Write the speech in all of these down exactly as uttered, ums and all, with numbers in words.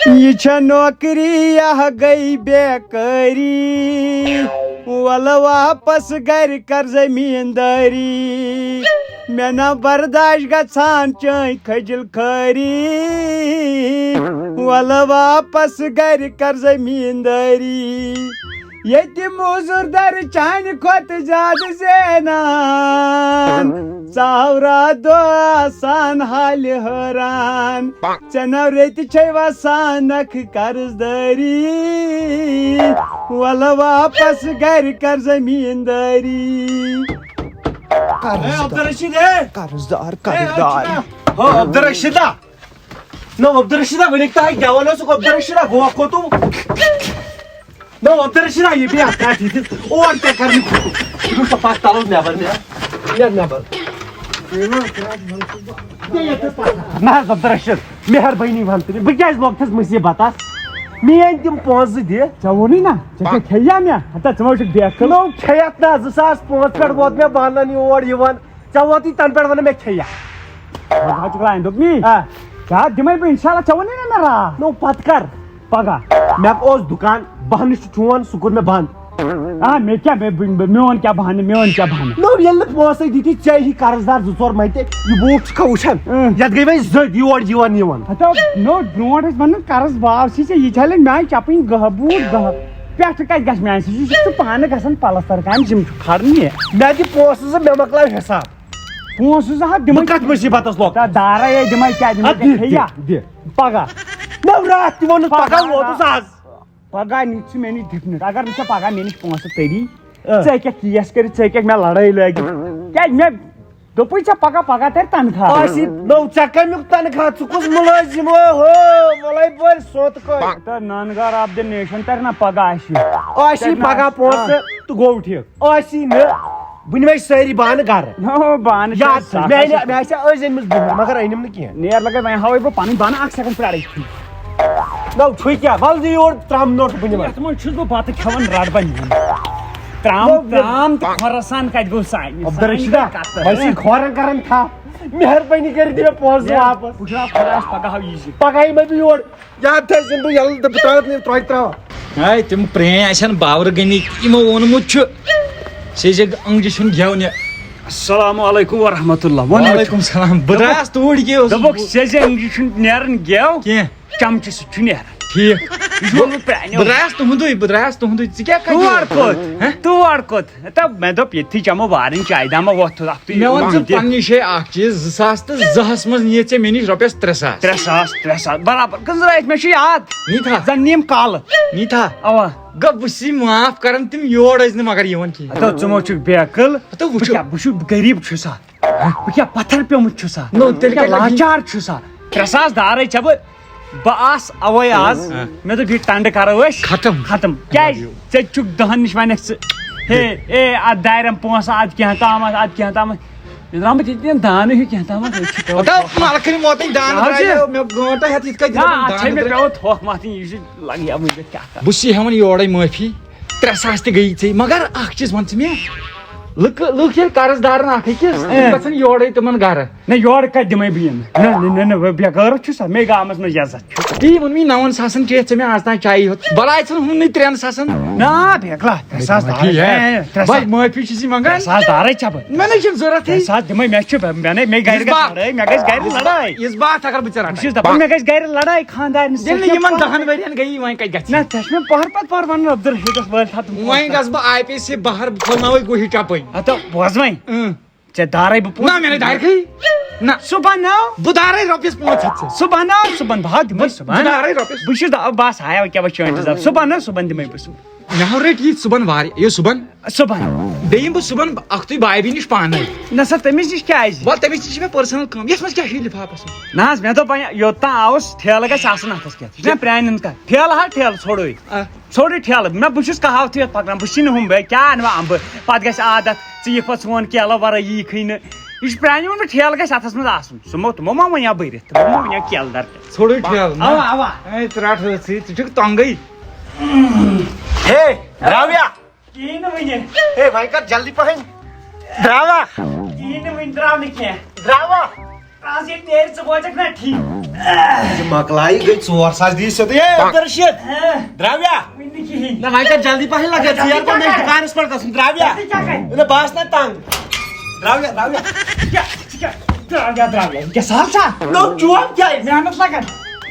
یہِ چھےٚ نوکری، یہِ گٔے بیکٲری۔ وَلہٕ واپس گرِ کر زٔمیٖندٲری۔ مےٚ نہ برداش گژھان چٲنۍ کھٔجِل خٲری۔ وَلہٕ واپس گرِ کر زٔمیٖندٲری۔ ییٚتہِ موٚزوٗر درٕ چانہِ کھۄتہٕ زیادٕ زینان۔ ژاو راتھ دۄہ آسان حالہِ حٲران۔ ژےٚ ناو ریٚتہِ چھے وسان نکھٕ قرض دٲری۔ وَلہٕ واپس گرِ کر زٔمیٖندٲری۔ A Abdul Rashid, A! قرض دار، اے، قرض دار۔ ہو، عبدالرشیدا۔ نو، عبدالرشیدا، ؤنِکھ تہٕ ہے گٮ۪وَن اوسُکھ عبدالرشیدا، گوکھ کوٚتُم؟ نو، عبدالرشیدا، یہِ بیٚیہِ اَتھ کَتھ یِتھ۔ اور کیٛاہ کَرنہِ کھوٚتُم؟ یہِ گوٚژھ پَتھ تَلَس نٮ۪بَر نیرُن۔ نیر نٮ۪بَر۔ نہ حظ، عبدالرشیٖد، مہربٲنی وَن تہٕ مےٚ، بہٕ کیٛازِ لوٚگتھَس مُصیٖبتَس؟ میٛٲنۍ تِم پونٛسہٕ زٕ دِ۔ ژےٚ ووٚنُے نہ، ژےٚ کیٛاہ کھیٚیہِ مےٚ؟ ہتا، ژٕ ما چھُکھ بے عقل؟ نو، کھیٚیَتھ نہ، زٕ ساس پانٛژھ پٮ۪ٹھ ووت مےٚ بانَن یور یِوان۔ ژےٚ ووتُے تَنہٕ پٮ۪ٹھ وَنان مےٚ کھیٚیَکھ۔ وۄنۍ حظ چھُکھ راین دوٚپمُے۔ آ۔ کیٛاہ دِمَے بہٕ اِنشاءاللہ، ژےٚ ووٚنُے نہ مےٚ راتھ۔ نو، پَتہٕ کَر؟ پَگاہ۔ مےٚ اوس دُکان، بَہنہٕ چھُ چون، سُہ کوٚر مےٚ بنٛد۔ آ، مےٚ کیٛاہ، مےٚ، مےٚ، میون کیٛاہ بہانہٕ، میون کیٛاہ بہانہٕ؟ نو، ییٚلہِ نہٕ پونٛسَے دِتی، ژےٚ ہی قرض دار زٕ ژور مَتہِ، یہِ بوٗٹھ چھُکھا وٕچھان؟ اۭں۔ یَتھ گٔے وۄنۍ زٔدۍ یور یِوان یِوان۔ ہَتو، نو، برونٛٹھ ٲسۍ وَنان قرض باو سی ژےٚ، یہِ چھَلے میٛانہِ چَپٕنۍ گٔہہ بوٗٹھ گٔہہ۔ پٮ۪ٹھٕ کَتہِ گژھِ میٛانہِ سۭتۍ؟ یہِ چھُ پانہٕ گژھان پَلَستَر کامہِ، یِم چھُ کھَڑنہِ۔ مےٚ دِ پونٛسہٕ زٕ، مےٚ مۄکلاو حِساب۔ پونٛسہٕ زٕ ہا دِمَے۔ بہٕ کَتھ مُصیٖبتَس لوٚگ؟ تہٕ دارَے ہے دِمَے کیٛاہ دِمَے اَدٕ ژےٚ دِ، کھیٚیہِ یا؟ دِ، دِ۔ پَگاہ۔ نہ، راتھ تہِ ووٚنُتھ، پَگاہ۔ پَگاہ ووتُس آز۔ پَگاہ نِتھ ژٕ مےٚ نِش ڈِفنِٹ۔ اگر نہٕ ژےٚ پَگاہ مےٚ نِش پونٛسہٕ تٔری، اۭں۔ ژٕ ہیٚکَکھ کیس کٔرِتھ، ژٕ ہیٚکَکھ مےٚ لَڑٲے لٲگِتھ۔ کیٛازِ مےٚ دوٚپُے ژےٚ پَگاہ، پَگاہ تَرِ تَنخواہ۔ آسی، نو، ژےٚ کَمیُک تَنخواہ؟ ژٕ کُس مُلٲزِم ہو؟ ہو، وَلَے بٔرۍ سونٛتہٕ کٲلۍ۔ تہٕ نانگار آف دِ نیشن تَرِ نہ پَگاہ اَسہِ۔ آسی تَرِ نہ پَگاہ اَسہِ۔ پونٛسہٕ آ۔ تہٕ گوٚو ٹھیٖک۔ آسی نہٕ، بہٕ نِمَے سٲری بانہٕ گرٕ۔ نو، بانہٕ چھِ یاد سَتھ تھٲے، مےٚ اَنہِ، آسہِ۔ مےٚ آسہِ أزۍ أنۍمٕژ بُہٕر، مگر أنِم نہٕ کینٛہہ۔ نیر لگے، وۄنۍ ہاوے بہٕ پنٕنۍ بانہٕ، اکھ سیکنڈ پرٛارے۔ نو، چھُے کیٛاہ؟ ول دِ یور ترٛامہٕ نوٚٹ، بہٕ نِمَے۔ یتھ منٛز چھُس بہٕ بتہٕ کھٮ۪وان، رٹ بہٕ نِمہٕ۔ ترٛام، نو، مےٚ ترٛام تہٕ کھۄرس سان کتہِ گوٚو سانہِ؟ عبدالرشیدہ، سانہِ کتہِ؟ وۄنۍ چھِ کھۄرن کران تھپھ۔ مہربٲنی کٔرِتھ دِ مےٚ پونٛسہٕ نیر، واپس۔ بہٕ چھُس خۄدایس پگاہ ہاو یی زِ۔ پگاہ یِمے بہٕ یور۔ یاد تھٲیزِ بہٕ یَلہٕ تہٕ بہٕ ترٛاوَتھ نہٕ ترٛوٚکہِ ترٛاوَتھ۔ ہے، تِم پرٛٲنۍ آسن باورٕ گٔنِتۍ، یِمو ووٚنمُت چھُ، سیٚزِ انٛگجہِ چھُنہٕ گٮ۪ونہِ۔ السلام علیکم ورحمۃ اللہ۔ ووٚنمُت۔ وعلیکم السلام۔ بہٕ دوٚپُکھ، درٛایس توٗرۍ کیٛاہ اوسُس دوٚپُکھ، بہٕ؟ سیٚزِ انٛگجہِ چھُنہٕ نیران گٮ۪و، کینٛہہ۔ چمچہٕ سۭتۍ چھُ نیران۔ ٹھیٖک۔ یہِ چھُ ووٚنمُت پرٛانیو۔ بہٕ درٛایس تُہُنٛدُے، بہٕ درٛایس تُہُنٛدُے۔ ژٕ کیٛاہ کَتہِ تور چھُکھ؟ کوٚت؟ ہہ؟ تور کوٚت؟ ہتا، مےٚ دوٚپ، ییٚتھی چٮ۪مو وارٮ۪ن چاے دامہ وۄتھ تھوٚد اکھتُے مےٚ وَن ژٕ یِم تہِ۔ پننہِ جایہِ اکھ چیٖز، زٕ ساس تہٕ زٕہَس منٛز نِیے ژےٚ مےٚ نِش رۄپیَس ترٛےٚ ساس۔ ترٛےٚ ساس، ترٛےٚ ساس، برابر۔ کٔژ درٛاے اَتہِ؟ مےٚ چھُ یاد۔ نی تھا۔ زَن نِم کالہٕ۔ نی تھا۔ اَوا۔ گوٚو بہٕ چھُسے معاف کران، تِم یور ٲسۍ نہٕ مگر یِوان کِہیٖنۍ۔ ہتو، ژٕ ما چھُکھ بے عقل؟ ہتو، وٕچھِو۔ بہٕ کیٛاہ، بہٕ چھُس غریٖب چھُسا؟ بہٕ کیٛاہ پتھر پیوٚمُت چھُسا؟ نو، تیٚلہِ بہٕ کیٛاہ کَتہِ لگہِ؟ لاچار چھُسا؟ ترٛےٚ ساس دارے ژےٚ بہٕ۔ بہٕ آس اوے آز۔ ہاں۔ مےٚ دوٚپ، یہِ ٹنڈٕ کرو أسۍ ختم۔ ختم۔ کیٛازِ؟ ژےٚ چھُکھ دَہن نِش وۄنۍ اَسہِ ژٕ۔ ہے، اے، اَتھ دارٮ۪ن پونٛسہٕ، اَتھ کینٛہہ تامَتھ، اَتھ کینٛہہ تامَتھ۔ مےٚ درٛامُت ییٚتہِ یِم دانہٕ ہیوٗ کینٛہہ تامَتھ، أسۍ چھِ پٮ۪وان ہتو، ملکٕرِ موتٕنۍ دانہٕ نا حظ درٛایو، یہِ۔ مےٚ گٲنٛٹہٕ ہٮ۪تھ یِتھ کٔنۍ نا، دِتھ اَتھ چھے مےٚ دانہٕ درٛایو۔ پٮ۪وان تھوکھ مَتھٕنۍ، یہِ چھِ لگہِ ہا وٕنہِ کیٛاہ کَرٕ۔ بہٕ چھُسے ہٮ۪وان یورَے معٲفی، ترٛےٚ ساس تہِ گٔیی ژےٚ، مگر اَکھ چیٖز وَن ژٕ مےٚ، لُکہٕ، لُکھ ییٚلہِ قرض دارَن اَکھ أکِس، تِم اۭں۔ گژھن یورَے تِمَن گَرٕ۔ نہ، یورٕ کَتہِ دِمَے بہٕ یِم؟ نہ، نہ، نہ، نہ، بہٕ بے غٲرت چھُسا؟ مے گامَس منٛز عزت چھُ۔ تی ووٚن مےٚ، نَوَن ساسَن چیٚیَتھ ژےٚ مےٚ آز تام چایی ہوت۔ بَلاے ژھٕن ہُمنٕے ترٛٮ۪ن ساسَن۔ نہ، بے غٲرت، ترٛےٚ ساس بھاے، دارَے، بھاے، اے، ترٛےٚ بھاے، ساس۔ معٲفی چھُس یہِ منٛگان۔ ترٛےٚ ساس دارَے چھَپہٕ۔ مےٚ نہ چھُنہٕ ضوٚرَتھٕے۔ ترٛےٚ ساس دِمَے، مےٚ چھُ، مےٚ نَے، مے گَرِ یُس گژھِ با-، لَڑٲے، مےٚ گژھِ گَرِ یُس با-، لَڑٲے۔ یُس باتھ اگر بہٕ ژےٚ بہٕ رَٹَے۔ چھُس دَپان، مےٚ گژھِ گَرِ لَڑٲے، خانٛدارنہِ سۭتۍ ییٚلہِ نہٕ چھُ یِمَن پَہَر۔ دَہَن ؤرِین گٔیی، وۄنۍ کَتہِ گژھِ؟ نہ، ژےٚ چھُ مےٚ پَہَر پَتہٕ پَہَر وَنُن، عبدالرشیٖدَس وٲلۍ تھاو تِم وۄنۍ پونٛسہٕ۔ گژھٕ بہٕ آی پی ایس سی بہر، بہٕ کھولناوَے گُہہِ چَپٕنۍ۔ ہَتو، بوز وۄنۍ۔ اۭں۔ ژےٚ دارے بہٕ پونٛسہٕ۔ نہ، مےٚ نَے دارِ کھٕے۔ نہ۔ صُبحن نہ۔ بہٕ دارے رۄپیَس پانٛژھ ہَتھ ژےٚ۔ صُبحن نہ، صُبحن، بہٕ ہا دِمَے بہٕ، صُبحن۔ بہٕ دارے رۄپیَس۔ بہٕ چھُس دَ-، بَس، ہایا، کیٛاہ وۄنۍ چٲنۍ حِساب۔ صُبحن نہ، صُبحن دِمَے بہٕ صُبحن۔ مےٚ ہا رٔٹۍ یہِ صُبحن وارِ-، یہِ صُبحن۔ صُبحن۔ بیٚیہِ یِمہٕ بہٕ صُبحن اَکھتُے بایبی نِش پانَے۔ نہ سا، تٔمِس نِش کیٛازِ؟ وَلہٕ، تٔمِس نِش چھِ مےٚ پٔرسٕنَل کٲم۔ یَتھ منٛز کیٛاہ چھُ یہِ لِفافَس منٛز؟ نہ حظ، مےٚ دوٚپ وۄنۍ یوٚت تام آوُس، ٹھیلہٕ گژھِ آسُن اَتھَس کٮ۪تھ۔ یہِ چھُنہ پرٛانٮ۪ن کَتھ۔ ٹھیلہٕ ہا ٹھیلہٕ ژھوٚڑُے۔ آ۔ ژھوٚڑُے ٹھیلہٕ۔ نہ، بہٕ چھُس کہاوتھٕے یوت پَکناوان، بہٕ چھُس نہٕ ہُم بٲے، کیٛاہ اَنہٕ بہٕ اَمبہٕ؟ پَتہٕ گژھِ عادت، ژٕ یِکھ پَتہٕ سون کیلہٕ وَرٲے یی کھٕے نہٕ۔ یہِ چھُ پرٛانہِ ووٚنمُت، ٹھیلہٕ گژھِ اَتھَس منٛز آسُن۔ سُہ مو، تِمو ما وَنیٛاو بٔرِتھ؟ تِمو ما وَنیٛاو کیلہٕ دَر کٔرِتھ؟ ژھوٚڑُے ٹھیلہٕ، نہ؟ اَوا، اَوا۔ اے، ژٕ رَٹھ رٲژٕے، ژٕ چھُکھ تۄنٛگٕے۔ ہے، درٛاو یا؟ کِہیٖنۍ نہٕ وٕنہِ۔ ہے، وۄنۍ کر جلدی پہن۔ درٛاوا؟ کِہیٖنۍ نہٕ وٕنہِ درٛاو نہٕ کینٛہہ۔ درٛاوا؟ آز ییٚلہِ نیرِ، ژٕ بوزکھ نا ٹھیٖک۔ یہِ مۄکلایہِ، گٔے ژور ساس، دِیِو سیوٚدُے۔ ہے، عبدالرشید، ہہ، درٛاو یا؟ وٕنہِ نہٕ کِہیٖنۍ۔ نہ، وۄنۍ کر جلدی پہن لگا، ژیر کوٚر، مےٚ چھُ دُکانس پٮ۪ٹھ گژھُن، درٛاو یا؟ ژٕ کیٛاہ کرِ؟ نہ، بہٕ آس نہ تنگ۔ درٛاو یا، درٛاو یا؟ ژٕ کیٛاہ، ژٕ کیٛاہ، درٛاو یا، درٛاو یا؟ یہِ کیٛاہ سہل چھا؟ نو، چوب کیٛاہ؟ محنت لگان۔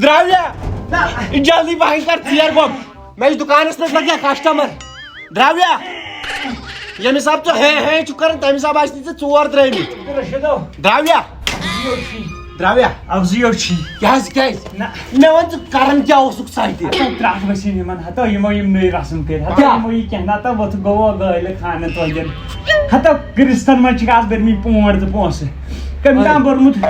درٛاو یا؟ نہ۔ جلدی پہن کر، ژیر گوٚو۔ مےٚ چھُ دُکانس پٮ۪ٹھ لگیا کسٹمر۔ درٛاو یا؟ ییٚمہِ حساب ژٕ ہے ہے چھُکھ کران، تَمہِ حساب آسہِ نہٕ ژےٚ ژور ترٛٲومٕتۍ۔ رشیدو، درٛاو یا؟ افضیو چھی۔ درٛاو یا؟ افضیو چھی۔ کیٛازِ، کیٛازِ؟ نہ۔ مےٚ وَن، ژٕ کران کیٛاہ اوسُکھ سۄ تہِ؟ ہتو ترٛٹھ ؤسِن یِمن، ہتو یِمو یِم نٔے رسم کٔرۍ، ہتو کیٛاہ؟ یِمو یہِ کینٛہہ، نتہٕ ووٚتھ گوٚو گٲلۍ خانہٕ توتہِ۔ ہتو رِستن منٛز چھِکھ آز بٔرمٕتۍ پونٛڈ تہٕ پونٛسہٕ۔ کٔمۍ اَہَن۔ تام بوٚرمُت؟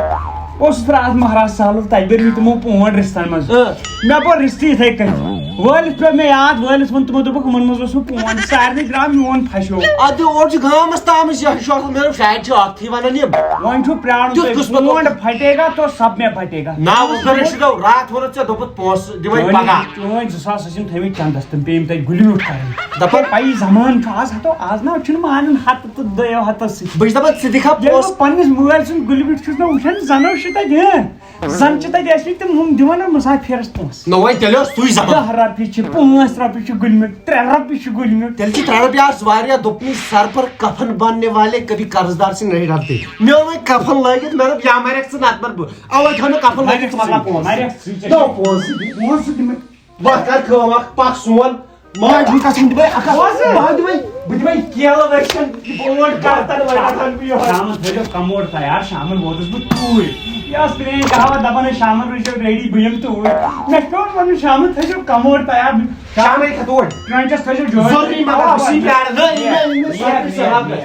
اوسُس راتھ مہراز سہلُک تَتہِ، بٔرۍ مٕتۍ تِمو پونٛڈ رِستَن منٛز۔ اۭں۔ مےٚ بوٚر رِستہٕ یِتھَے کٔنۍ۔ وٲلِتھ پیوٚو مےٚ یاد، وٲلِتھ ووٚن تِمو، دوٚپُکھ، "یِمَن منٛز اوس نہٕ پونٛڈ، سارنٕے درٛاو میون پھَشو۔" اَدٕ اورٕ چھُ گامَس تامٕے یہِ شوق، مےٚ دوٚپ، "شاید چھِ اَکھتُے وَنان یِم۔" وۄنۍ چھُ پرٛارُن کیُتھ تۄہہِ، قٕسمت اوس؟ پونٛڈ پھٹے گا تو سب میں پھٹے گا۔ نہ، اوس نہٕ رٔشیٖد، راتھ ووٚنُتھ ژےٚ، دوٚپُتھ، "پونٛسہٕ دِمَے چٲنۍ، پَگاہ۔" چٲنۍ زٕ ساس ٲسِم تھٲیمٕتۍ چَندَس، تِم پیٚیِم تۄہہِ گُلۍ میوٗٹھ کَرٕنۍ۔ دَپان، پَیی زَمانہٕ چھُ آز، ہَتو آز نہ چھُنہٕ مانان ہَتہٕ تہٕ دۄیو ہَتو سۭتۍ۔ بہٕ چھُس دَپان، ژٕ دِکھا ییٚلہِ پونٛسہٕ؟ بہٕ پنٛنِس مٲلۍ سُنٛد گُلۍ میوٗٹھ چھُس نہ وٕچھان، زَنہٕ چھِ تَتہِ، ہہ۔ زن چھِ تَتہِ ٲسمٕتۍ تِم ہُم دِوان مُسافِرس پونٛسہٕ۔ نہ، وۄنۍ تیٚلہِ اوس سُے زمان۔ دَہ رۄپیہِ چھِ، پانٛژھ رۄپیہِ چھِ گُلمِٹ، ترٛےٚ رۄپیہِ چھِ گُلمِٹ۔ تیٚلہِ چھِ ترٛےٚ رۄپیہِ آز واریاہ۔ دوٚپمُے، "سر پر کفن باندھنے والے کبھی قرض دار سے نہیں ڈرتے۔" مےٚ اوٚن وۄنۍ کفن لٲگِتھ، مےٚ دوٚپ، "یا مَرٮ۪کھ ژٕ، نتہٕ مَرٕ بہٕ۔" اَوَے تھٲو مےٚ کفن لٲگِتھ، ژٕ مۄکلاو پونٛسہٕ۔ مَرٮ۪کھ ژٕ، ژےٚ دَو پونٛسہٕ دِ۔ پونٛسہٕ دِ مےٚ۔ وۄتھ کر کٲم اکھ، پکھ سون۔ ماجہِ ہُنٛد قسم دِمے اکھ اکھ۔ بوزٕ۔ بہٕ دِمے، بہٕ دِمے کیلہٕ ؤرشن، یہِ بونٛڈ کرتن وۄنۍ رٹن بہٕ یِہوٚے۔ شامن تھٲیزیو کموڈ تیار، شامن ووتُس بہٕ توٗرۍ۔ یہِ ٲس پرٛٲنۍ کہاوت دپان ٲسۍ، "شامن روٗززیو ready، بہٕ یِمہٕ توٗرۍ۔" مےٚ چھُ پٮ۪وان ونُن، شامن تھٲیزیو کموڈ تیار۔ شامے کھہ توٗرۍ۔ ٹرٛنچس تھٲیزیو جوڑ۔ ضروٗری مگر بہٕ چھُس یہِ پیارٕ۔ نہ، یہِ مےٚ، یہِ مےٚ، یہِ مےٚ، سۄ یہِ مےٚ۔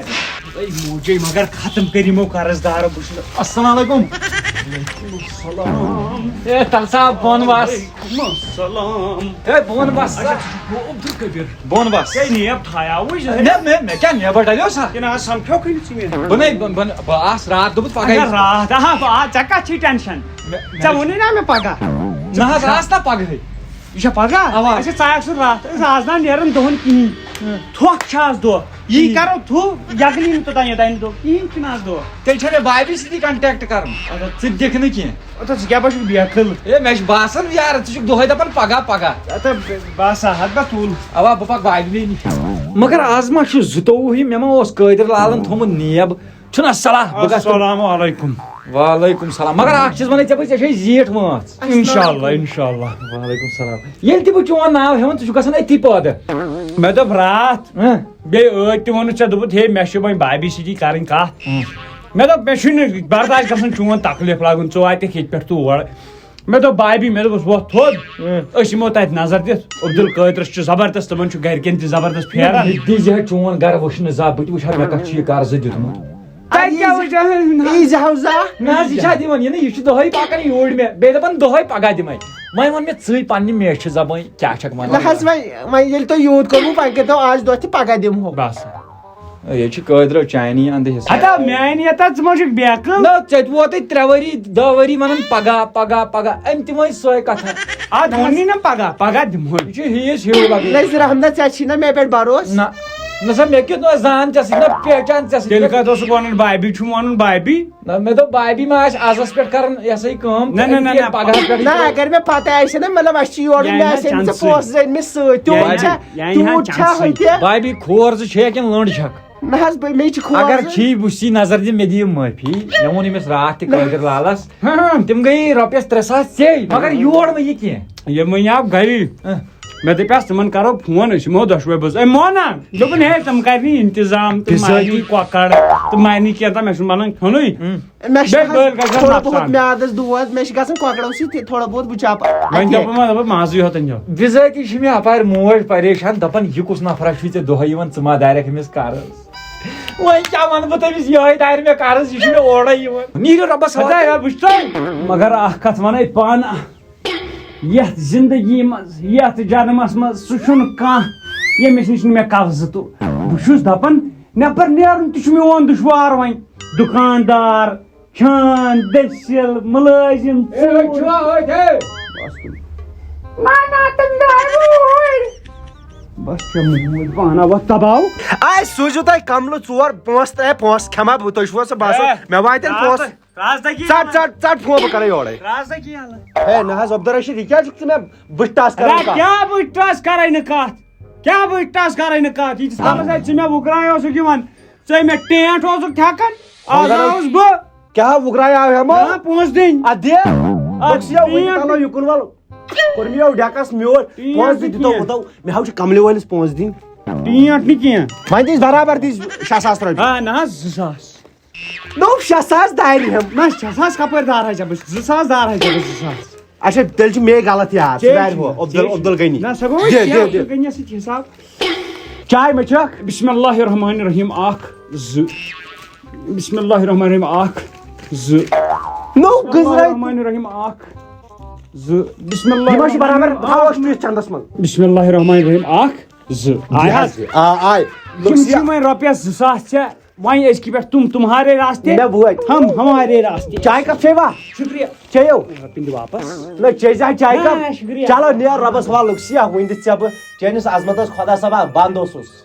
ہے موجے، مگر ختم کٔرۍ یِمو قرض دارو، بہٕ چھُس۔ السلام علیکم۔ اے تل صاحب، بۄن وس۔ وعلیکم السلام۔ اے بۄن وس۔ اچھا، ژٕ چھُکھ گوٚو عبدالکبیر۔ بۄن وس۔ ژےٚ نیب تھایاوٕے زِ۔ مےٚ، مےٚ، مےٚ کیٛاہ نیبہ ڈلیو سا؟ کِنہٕ آز سمکھیوکھٕے نہٕ ژٕ مےٚ؟ بہٕ نے، بۄن، بہٕ، بہٕ آس راتھ دوٚپُت پگاہ اچھا، یی۔ راتھ، آہا، بہٕ آس، ژےٚ کتھ چھُے ٹینشن؟ مےٚ، مےٚ ژےٚ ووٚنُے نا مےٚ پگاہ۔ نہ حظ، آس نا پگہٕے۔ یہِ چھا پگاہ؟ اوا۔ اچھا، ژٕ آکھ سُہ راتھ، أسۍ آز نا نیران دۄہن کِہیٖنۍ۔ ہُم۔ تھۄکھ چھِ آز دۄہ۔ یی کِہیٖنۍ۔ کرو تھُو، یگلی نہٕ توٚتام یوٚتام نہٕ دۄہ۔ کِہیٖنۍ چھُنہٕ آز دۄہ۔ تیٚلہِ چھا مےٚ بابی سۭتی contact کرُن؟ اَدٕ ژٕ تہِ دِکھ نہٕ کینٛہہ۔ اَدٕ ژٕ کیٛاہ باسان بیکھٕل؟ ہے، مےٚ چھُ باسان یارٕ، ژٕ چھُکھ دۄہَے دَپان پگاہ، پگاہ۔ اَدٕ باسا، ہَتھ بہٕ تُل۔ اَوا، بہٕ پَکہٕ بابی بیٚیہِ نِش۔ مگر آز ما چھُ زٕتووُہِم، مےٚ ما اوس قٲدِر لالَن تھوٚمُت نیب؟ چھُنہ صلاح، بہٕ گژھٕ تہٕ السلام علیکم۔ وعلیکم السلام۔ مگر اکھ چیٖز وَنے ژےٚ بہٕ، ژےٚ چھے زیٖٹھ مٲژ۔ انشاءاللہ، انشاءاللہ۔ وعلیکم السلام۔ ییٚلہِ تہِ بہٕ چون ناو ہٮ۪وان، ژٕ چھُکھ گژھان أتھی پٲدٕ۔ مےٚ دوٚپ راتھ، ہہ؟ بیٚیہِ ٲدۍ تہِ ووٚنُتھ ژےٚ، دوٚپُتھ، "ہے، مےٚ چھُ وۄنۍ بابی سۭتی کَرٕنۍ کَتھ۔" ہہ۔ مےٚ دوٚپ، "مےٚ چھُنہٕ برداش گژھان چون تکلیف لَگُن، ژٕ واتکھ ییٚتہِ پٮ۪ٹھ تور۔" مےٚ دوٚپ، "بابی"، مےٚ دوٚپُس، "وۄتھ تھوٚد، ہہ۔ أسۍ یِمو تَتہِ نظر دِتھ۔ عبدالقٲدرَس چھُ زبردست، تِمَن چھُ گَرِکٮ۪ن تہِ زبردست پھیران۔" مےٚ دیٖزِ ہا چون گَرٕ وٕچھنہٕ زانٛہہ، بہٕ تہِ وٕچھِ ہا مےٚ کَتھ چھُ یہِ قرضہٕ دیُتمُت۔ تَتہِ کیٛاہ وٕچھِ ہا؟ یی زِ ہاو زانٛہہ۔ نہ حظ، یہِ چھا دِوان یہِ نہٕ، یہِ چھُ دۄہَے پَکان یوٗرۍ مےٚ۔ بیٚیہِ دَپان دۄہَے پَگاہ دِمَے۔ وۄنۍ ووٚن مےٚ ژٕے پننہِ میچھِ زبٲنۍ کیٛاہ چھکھ ونان؟ نہ حظ، وۄنۍ، وۄنۍ ییٚلہِ تۄہہِ یوٗت کوٚروٕ، وۄنۍ کٔرۍتو آز دۄہ تہِ پگاہ دِمہو۔ بس۔ یے چھِ قٲدرو چانی اندٕ حساب۔ ہتا میٛانہِ یَتھ ژٕ ما چھُکھ بیقٕل؟ نہ، ژےٚ تہِ ووتُے ترٛےٚ ؤری، دَہ ؤری ونان پگاہ، پگاہ، پگاہ۔ أمۍ تہِ وۄنۍ سۄے کتھا۔ اَدٕ ووٚنُے نہ پگاہ، پگاہ دِمہوے۔ یہِ چھُ ہیٖس ہیوٗ لگان۔ نذیر احمدہ، ژےٚ چھی نہ مےٚ پٮ۪ٹھ بروسہٕ؟ نہ، نہ سا، مےٚ کیُتھ نہ زان ژےٚ سۭتۍ، نہ پہچان ژےٚ سۭتۍ۔ تیٚلہِ کتھ اوسُکھ ونان بابی چھُم ونُن بابی؟ نہ، مےٚ دوٚپ، بابی ما آسہِ آزس پٮ۪ٹھ کران، یہِ ہسا یہِ کٲم؟ نہ، نہ، نہ، أمۍ نہ۔ پگہس پٮ۪ٹھ۔ نہ، اگر مےٚ پتہ آسہِ ہے نہ، مطلب، اَسہِ چھِ یورٕ، یعنی مےٚ آسہِ ہے نہٕ ژےٚ چانسٕے۔ پونٛسہٕ زٲنۍ مےٚ سۭتۍ، تیوٗت یعنی، چھا، یعنی تیوٗت ہن چھا چانسٕے۔ ہُتہِ؟ بابی، کھور زٕ چھے کِنہٕ لٔنٛڈ چھکھ؟ نہ حظ، بہٕ، مے چھِ کھور اگر زٕ۔ چھی بُسی نظر دِ، مےٚ دِ یہِ معٲفی۔ مےٚ ووٚن أمِس راتھ تہِ قٲدر لالس، ہاں۔ تِم گٔیے رۄپیس ترٛےٚ ساس ژے، مگر یور نہٕ یہِ کینٛہہ۔ یہِ وۄنۍ آو گری۔ ہاں۔ مےٚ دَپیٛاس، تِمن کرو فون، أسۍ یِمو دۄشوے بٲژ۔ أمۍ مون نا؟ دوٚپُن، ہے، تِم کرِ نہٕ انتظام، تِم بِذٲتی۔ مارنی کۄکر، تِم مارنی کینٛہہ، تہٕ مےٚ چھُنہٕ بنان کھیوٚنُے۔ اۭں۔ مےٚ چھُ بیٚیہِ حظ بٲلۍ گژھِ تھوڑا بہت نۄقصان۔ میادس دود، مےٚ چھُ گژھان کۄکرو سۭتۍ تہِ تھوڑا بہت، بہٕ چاپہٕ۔ وۄنۍ اَتہِ۔ دَپہٕ ما، دَپہٕ مازٕے یوتن یوت۔ بِذٲتی چھِ مےٚ اپارِ موج پریشان، دپان، یہِ کُس نفرا چھُے ژےٚ دۄہے یِوان، ژٕ ما دارٮ۪کھ أمِس قرض؟ وۄنۍ کیٛاہ وَنہٕ بہٕ تٔمِس، یِہوٚے دارِ مےٚ قرض، یہِ چھُ مےٚ اورَے یِوان۔ نیٖرِو رۄبَس حوالہٕ۔ خۄدایا، وٕچھ تۄہہِ۔ مگر اکھ کتھ وَنے پانہٕ، یتھ زندگی منٛز، یتھ جنمس منٛز، سُہ چھُنہٕ کانٛہہ، ییٚمِس نِش نہٕ مےٚ قرضہٕ تُل۔ بہٕ چھُس دپان، نٮ۪بر نیرُن تہِ چھُ میون دُشوار وۄنۍ۔ دُکاندار، چھان، دٔسِل، مُلٲزِم، اے، أتۍ چھُوا، أتۍ، اے؟ بس تُل۔ نہ، نہ، تِم درٛاے روٗدۍ۔ بس ژےٚ موٗد پانہ وۄتھ تباو۔ آے سوٗزِو تۄہہِ کملہٕ ژور پانٛژھ تہٕ، اے، پونٛسہٕ کھٮ۪مہٕ ہا بہٕ، تُہۍ چھِوا سا باسان؟ اے، مےٚ واتن آ، پونٛسہٕ۔ تۄہہِ رازدگی ژٹ، ژٹ، ژٹ فون، بہٕ کرے یورے۔ رازدگی یلہٕ۔ ہے، نہ حظ، عبدالرشید، یہِ کیٛاہ چھُکھ ژٕ مےٚ بٕتھِ ٹس کران اَدٕ کتھ؟ کیٛاہ بٕتھِ ٹس کرے نہٕ کتھ؟ کیٛاہ بٕتھِ ٹس کرے نہٕ کتھ؟ ییٖتِس کالس اَتہِ ژٕ مےٚ وُگراے اوسُکھ یِوان، ژٕ مےٚ ٹینٛٹ اوسُکھ تھٮ۪کان، آز مگر آوُس بہٕ۔ کیٛاہ وُگراے آو ہٮ۪مو؟ آ، پونٛسہٕ دِنۍ۔ اَدٕ دِ۔ آ، بہٕ چھُس یَوٕ وٕنہِ ٹینٛٹ تَلو دِنۍ۔ یُکُن وَلہٕ۔ کوٚر مےٚ یَوٕ ڈٮ۪کَس میوٗٹھ۔ ٹینٛٹ پونٛسہٕ دِ، نہٕ دِتو کینٛہہ۔ کوٗتاہ؟ مےٚ ہاو چھِ کَملہِ وٲلِس پونٛسہٕ دِنۍ۔ ٹینٛٹ نہٕ کینٛہہ۔ وۄنۍ دِس برابر دِس شےٚ ساس رۄپیہِ۔ آ، نہ حظ، زٕ ساس۔ نو، شےٚ ساس دارِ ہٮ۪م۔ نہ، شےٚ ساس کپٲرۍ دارٕ ہا ژےٚ بہٕ؟ زٕ ساس دارٕ ہا ژےٚ بہٕ، زٕ ساس۔ اچھا، تیٚلہِ چھُ مے غلط یاد، سُہ چے دارِ چھُنہٕ، ہُہ، عبدال، چے عبدال چھُنہٕ۔ غنی۔ نہ، سۄ گوٚو دِ، وۄنۍ دِ، کینٛہہ، دِ۔ عبدال غنیَس سۭتۍ حساب۔ چاے مہ چھکھ؟ بسم اللہ الرحمن الرحیم، اکھ، زٕ۔ بسم اللہ الرحمن الرحیم، اکھ، زٕ۔ نو، بسم اللہ گٔنزرٲے۔ الرحمن الرحیم، اکھ، زٕ۔ بسم اللہ یہِ ما چھِ برابر؟ الرحمن الرحیم، تھاو اکھ۔ أسۍ تُہۍ چندس منٛز۔ بسم اللہ الرحمن الرحیم، اکھ، زٕ۔ آے حظ؟ آ، آے۔ تِم چھِ لُکسیا۔ وۄنۍ رۄپیَس زٕ ساس ژےٚ۔ وۄنۍ أسۍ کہِ پٮ۪ٹھ تِم تُمہارے راستے، مےٚ وٲتۍ۔ ہم ہمارے راستے۔ چاے کپ چیٚوا؟ شُکریہ۔ چیٚیو؟ رۄپیہِ دِ واپس۔ نہ، چیٚے زِ ہا چاے نہ، کپ۔ شُکریہ۔ چلو، نیر رۄبس حوالہٕ، لُکسیا، وۄنۍ دِژ ژےٚ بہٕ چٲنِس عظمتس خۄدا صٲبا بنٛد اوسُس۔